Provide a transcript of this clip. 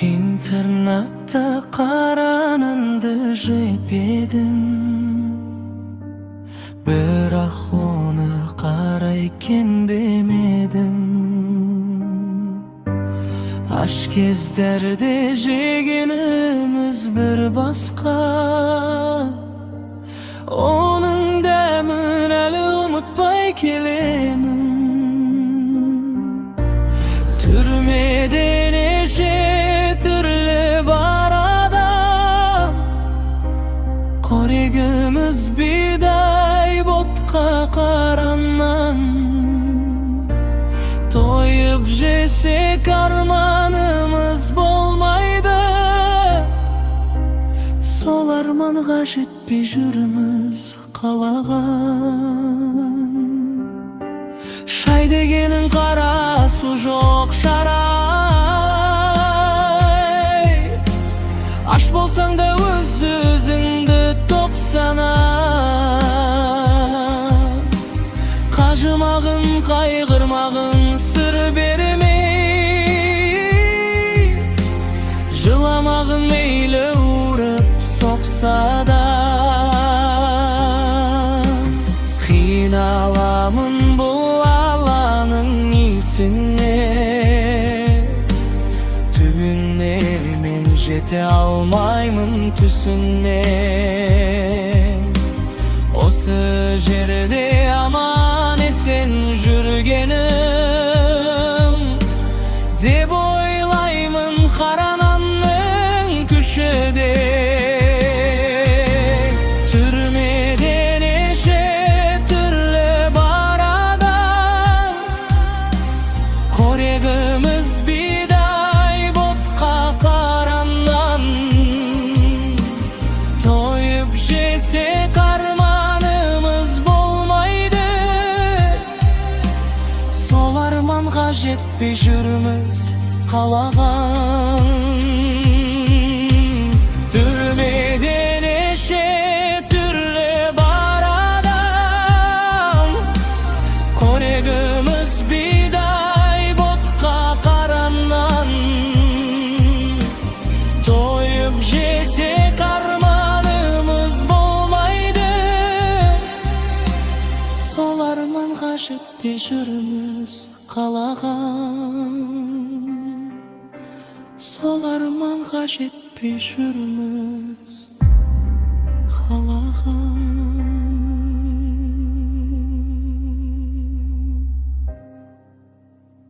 Интернатта қара нанды жеп едім, бірақ оны қара екен демедім. Аш кездерде жегеніміз бір басқа, оның дәмін әлі ұмытпай келемін. Түрмеде неше түрлі бар адам, қорегіміз бидай, ботқа, қара нан. Тойып жесек, арманымыз болмайды. Сол арманға жетпей жүрміз қалаған. Шай дегенің қара су, жоқ шара. Аш болсаң да, өз өзіңді тоқ сана. Қажымағын, қайғырмағын, сыр бермей жыламағын, мейлі ұрып соқса да. Қиналамын бұл алланың ісіне, түбіне мен жете алмаймын түсіне. Осы жерде аман есен жүргенім деп ойлаймын, қара нанның күші де. Түрмеде неше түрлі бар адам, қорегіміз бидай, ботқа, қара нан. Тойып жесек, арманымыз болмайды. Сол арманға жетпей жүрміз қалаған. Түрмеде неше түрлі бар адам, қорегіміз бидай, ботқа, қара нан. Тойып жесек, арманымыз болмайды. Сол арманға жетпей жүрміз қалаған. Сол арманға жетпей жүрміз қалаған.